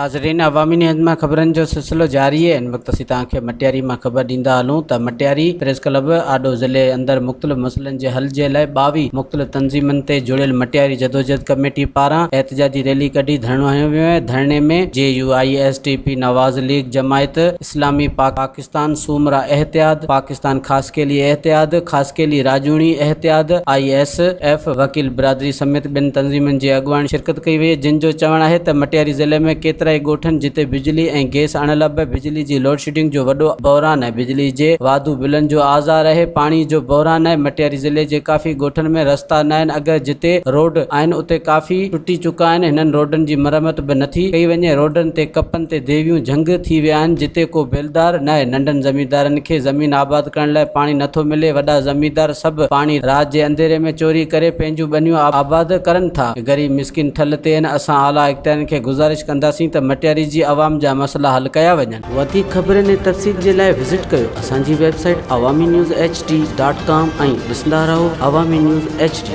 ناظرين عوامي نيوز مان خبرن جو سلسلو جاري آهي ان وقت اسين توهان کي مٽياري مان خبر ڏيندا هلون ته مٽياري پريس ڪلب آڏو ضلعي اندر مختلف مسئلن جي حل جي لاء 22 مختلف تنظيمن تي جوڙيل مٽياري جدوجهد ڪميٽي پاران احتجاجي ريلي ڪڍي ڌرڻو هنيو ويو آهي ڌرڻي ۾ J U I, S T P, Nawaz league, Jamaat Islami Pakistan, Soomra Ittehad, Pakistan Khaskheli Ittehad, Khaskheli Rajoni Ittehad, I S F, وڪيل برادري سميت ٻين تنظيمن جي اڳواڻن شرڪت ڪئي وئي جن جو چوڻ آهي ته مٽياري ضلعي ۾ ڪيترائي ڳوٺن جتي بجلي ۽ گئس اڻلڀ، بجلي جي لوڊشيڊنگ جو وڏو بحران آهي، بجلي جي واڌو بلن جو آزار آهي، پاڻي جو بحران آهي، مٽياري ضلعي جي ڪافي ڳوٺن ۾ رستا ناهن اگر جتي روڊ آهن اتي ڪافي ٽٽي چڪا آهن هنن روڊن جي مرمت به نٿي ڪئي وڃي روڊن تي ڪپن تي ديويون جهنگ ٿي ويا آهن جتي ڪو بيلدار ناهي ننڍن زميندارن کي زمين آباد ڪرڻ لاء پاڻي نٿو ملي وڏا زميندار سڀ پاڻي رات جي انڌيري ۾ چوري ڪري پنهنجون ٻنيون آباد ڪرن ٿا غريب مسڪين ٺل تي آهن اسان اعليٰ اختيارين کي گذارش ڪنداسين ته مٽياري جي عوام جا مسئلا حل ڪيا وڃن. وڌيڪ خبرن ۽ تفصيل جي لاء وزٽ ڪيو اسان جي website Awami news H D dot com ۽ ڏسندا رهو عوامي نيوز ايڇ ڊي.